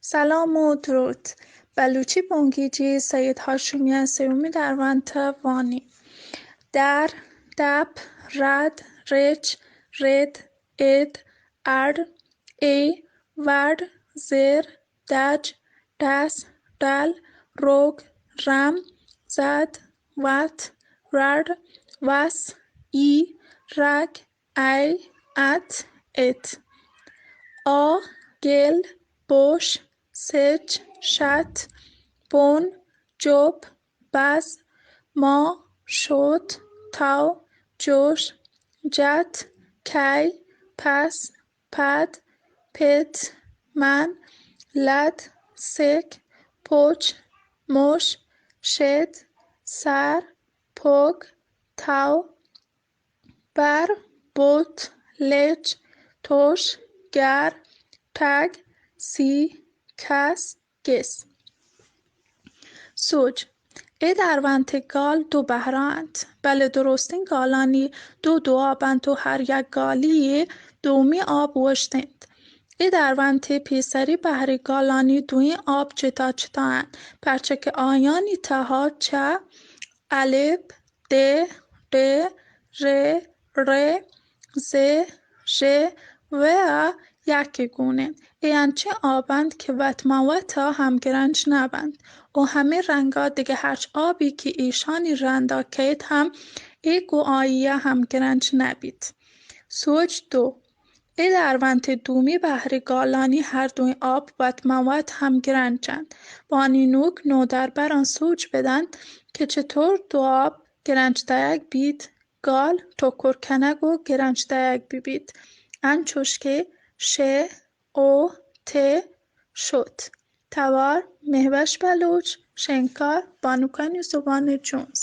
سلام و درود. بلوچی بنگیجی سید هاشمی ءِ سیمی درونت ءَ وانی. در، دپ، رد، رچ، رد، اد، اڑ، ای، وڑ، زر، دج، ڈس، ڈل، روگ، رم، زد، وت، رڑ، وس، ای، رگ، ای، ات، ات. آ، گل، بوش، سچ، شت، بن، جب، بز، ما، شد، تو، جوش، جت، کی، پس، پد، پت، من، لد، سک، پچ، مش، شد، سر، پک، تو، بر، بت، لچ، تش، گر، ٹگ، سی، کس، گس. سوج. اے درونت ءِ گال دو بہرا انت، بلے درستیں گالانی دو دواب انت و ہر یک گالی ءِ دومی آب وشت انت. اے درونت ءِ پیسری بہری گالانی دوئیں آب جتا جتا انت، پرچا کہ آیانی تہا چہ الپ، د، ڈ، ر، ر، ز، ژ، و ءَ یکے گون انت. اے انچیں آب انت کہ وت ماں وت ءَ ہمگرنچ نہ بنت و ہمے رنگ ءَ دگہ ہرچ آبے کہ ایشانی رند ءَ کئیت ہم اے گوں آئی ءَ ہمگرنچ نہ بیت. سوج دو. اے درونت ءِ دومی بہری گالانی ہر دوئیں آب وت ماں وت ہمگرنچ انت. وانینوک نودربراں سوج بدنت کہ چطور دو آب گرنچ دئیگ بیت، گال ٹکر کنگ و گرنچ دئیگ ببیت، انچوش کہ ش، او، ت، شت. توار، مہوش بلوچ، شنگکار، بانکانی زبان جنز.